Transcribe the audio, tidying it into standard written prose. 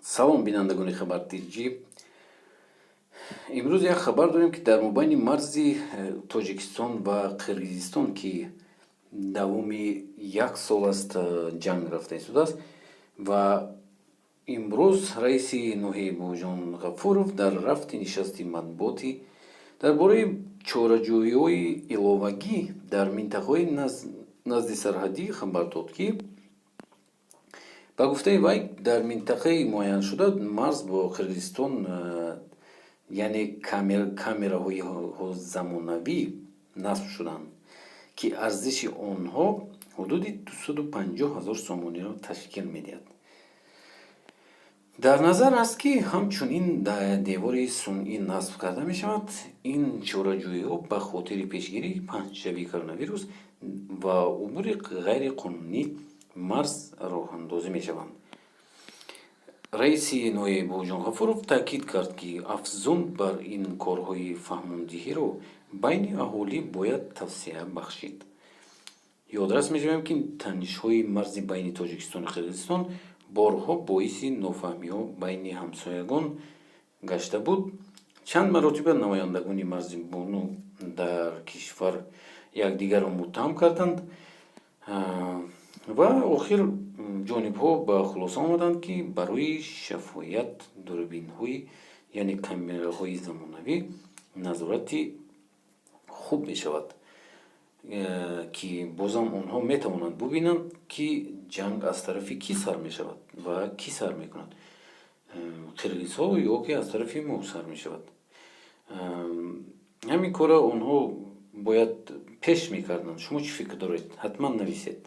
Салом, бинандагони Хабар Тҷӣ. Имрӯз як хабар дорем, ки дар мобайни марзи Тоҷикистон ва Қирғизистон, ки давоми як сол аст ҷанг рафта истодааст, ва имрӯз раиси ноҳияи Бобоҷон Ғафуров дар рафти нишасти матбуотӣ дар бораи чораҷӯиҳои иловагӣ дар минтақаҳои назди сарҳадӣ хабар дод, ки ба гуфтаи вай, дар минтақаи муайяншуда марз бо Қирғизистон, яъне камераҳои замонавӣ насб шуданд, ки арзиши онҳо ҳудуди 250 ҳазор сомониро ташкил медиҳад. Дар назар аст, ки ҳамчунин девори сунъӣ насб карда мешавад. Ин чораҷӯиҳо ба хотири пешгирии паҳншавии коронавирус ва убури ғайриқонунии марз роҳандозӣ мешаванд. Раиси ноҳияи Бобоҷон Ғафуров таъкид кард, ки афзун бар ин корҳои фаҳмондиҳиро байни аҳолӣ бояд тавсеа бахшид. Ёдрас мешавем, ки танишҳои марзи байни Тоҷикистону Қирғизистон борҳо боиси нофаҳмиҳо байни ҳамсоягон гашта буд. Чанд маротиба намояндагони марзибону дар кишвар якдигарро муттаҳам карданд ва охир ҷонибҳо ба хулоса омаданд, ки барои шаффофият дурбинҳои, яъне камераҳои замонавӣ назорати хуб мешавад, ки бозам онҳо метавонанд бубинанд, ки ҷанг аз тарафи кӣ сар мешавад ва кӣ сар мекунад: қирғизҳо ё ки аз тарафи мо сар мешавад. Ҳамин корро онҳо бояд пеш мекарданд. Шумо чӣ фикр доред? Ҳатман нависед.